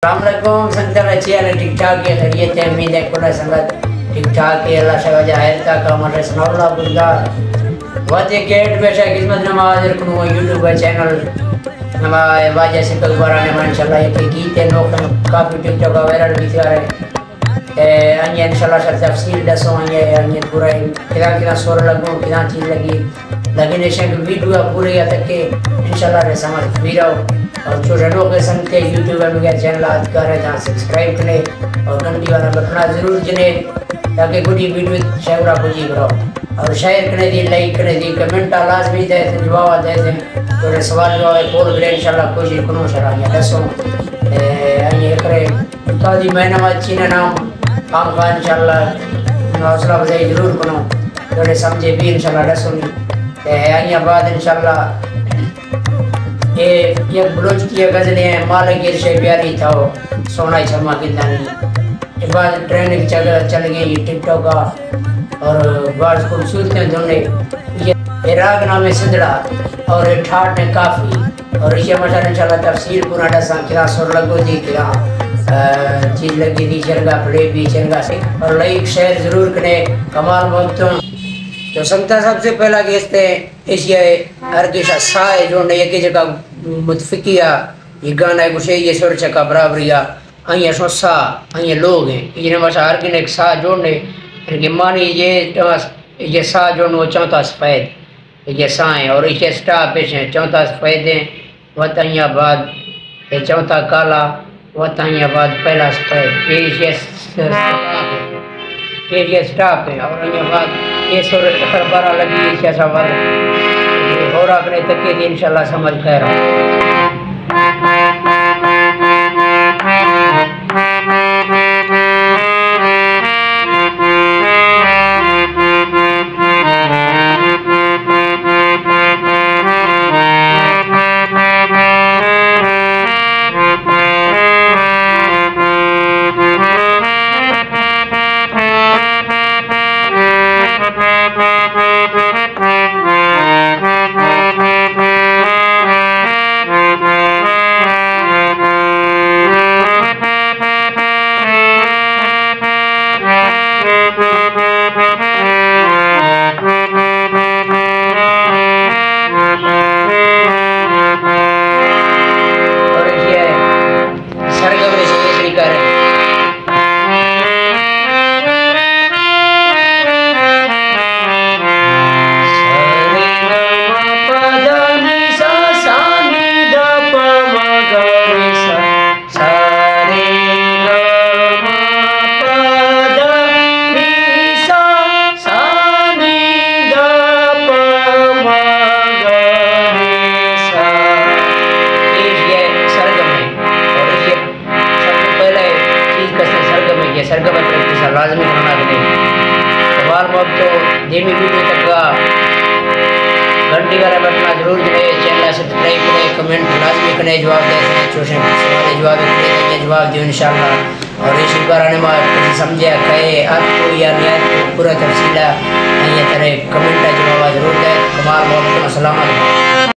السلام علیکم سنگتاں، چے حال اِنت؟ ٹھیک ٹھاک اِت؟ خیریت اِنت؟ امید اِنت کل سنگت ٹھیک ٹھاک اِت۔ اللہ شما جا خیر تا کا، من ثناء اللہ بزدار۔ وتی گیٹ پیش ءَ خدمت نما حاضر کنوں یوٹیوب چینل نما واجہ صدیق اکبر ءِ نما، انشاءاللہ یک گیت اِنت نوک، کافی ٹک ٹاک ءَ وائرل بیتگ اِنت۔ اے، آئی ءِ انشاءاللہ شر تفصیل ڈسوں، آئی ءِ، آئی ءِ پورا کداں کداں سُر لگوں، کداں چیز لگی، لیکن ایشاں کہ ویڈیو ءَ پورے ءَ تک کہ انشاءاللہ رے سمجھ بی رو۔ اور چوش انوکیں سنگتے یوٹیوب ءَ مئے چینل ءَ اتکگ اِت، تاں سبسکرائب کنے اور گھنٹی والا بٹن ءَ ضرور جنے، تاکہ گڈی ویڈیو شئے گورا پجی برو۔ اور شیئر کنے دی، لائک کنے دی، کمنٹ ءَ لازمی دئے، جواب دئے، تھوڑے سوال جواب پول گرے، انشاءاللہ کوشش کنوں شر آئی ءَ ڈسوں۔ اے، آئی ءِ کرے تا دی مئے نام چین نام خام خواہ، انشاءاللہ حوصلہ افزائی ضرور کنوں، تھوڑے سمجھے بی انشاءاللہ ڈسوں۔ تے آئی ءَ بعد انشاءاللہ اے یک بلوچی ءِ غزلے اِنت، مالک ارشے بیاری تھاؤ سونا چما گندانی۔ اے بعد ٹرینڈنگ چل، چل گئی ٹک ٹاک ءَ اور باز خوبصورت اِنت دونوں۔ اے راگ نام اِنت سندھڑا اور اے ٹھاٹ اِنت کافی۔ اور ایشی ءَ ما شر انشاءاللہ تفصیل پورا ڈساں، کداں سُر لگو دی، کداں، آ، چیز لگی دی، چنگا پلے بی، چنگا سے۔ اور لائک شیئر ضرور کنے، کمال محبتوں۔ تو سنگتاں سب سے پہلا گیستے ایشی ءَ ہر کسا ساہ ءِ جوڑنے، یکے جگہ متفقی ءَ یہ گانا گوشے، یہ سُر چکا برابری ءَ، آئی ءَ شو ساہ، آئی ءَ لوگ اِنت۔ یہ نماشا ہر کنے ساہ جوڑنے، کہ مانی یہ، یہ ساہ جوڑنو چونتا سفید۔ یہ ساہ اِنت اور ایشی ءِ سٹاپ ایش اِنت، چونتا سفید اِنت، وت آئی ءَ بعد، یہ چونتا کالا، وت آئی ءَ بعد پہلا سفید۔ یہ ایشی ءِ س-، س-، یہ ایشی ءِ سٹاپ اِنت اور آئی ءَ بعد یہ سُر اخر بارہ لگی، ایشی ءَ سا بعد یہ ہورا کنے تکے دی، انشاءاللہ سمجھ خیر ہو۔ سرگم ءِ شعر شری کار اِنت۔ سا رے گا ما پا دھا نی سا، سا نی دھا پا ما گا رے سا۔ سا رے گا ما پا دھا نی سا، سا نی دھا پا ما گا رے سا۔ پیش یہ سرگم ہے اور اس کے سب سے پہلے چیز کسے سرگم ہے، یہ سرگم ہے پریکٹس لازمی کرنا ہے۔ کمال محبتوں، دیمی ویڈیو تک کا گھنٹی والا بٹن ضرور جنے، چینل سبسکرائب کنے، کمنٹ لازمی کنے، جواب دے سنے، چوشیں سوال جواب کنے، جواب دیو انشاءاللہ۔ اور یہ شکر آنے ما کسی سمجھے کہے، ات کو یا نیات کو پورا تفصیل ہے، یہ ترے کمنٹ جواب ضرور دے۔ کمال محبتوں، سلامت۔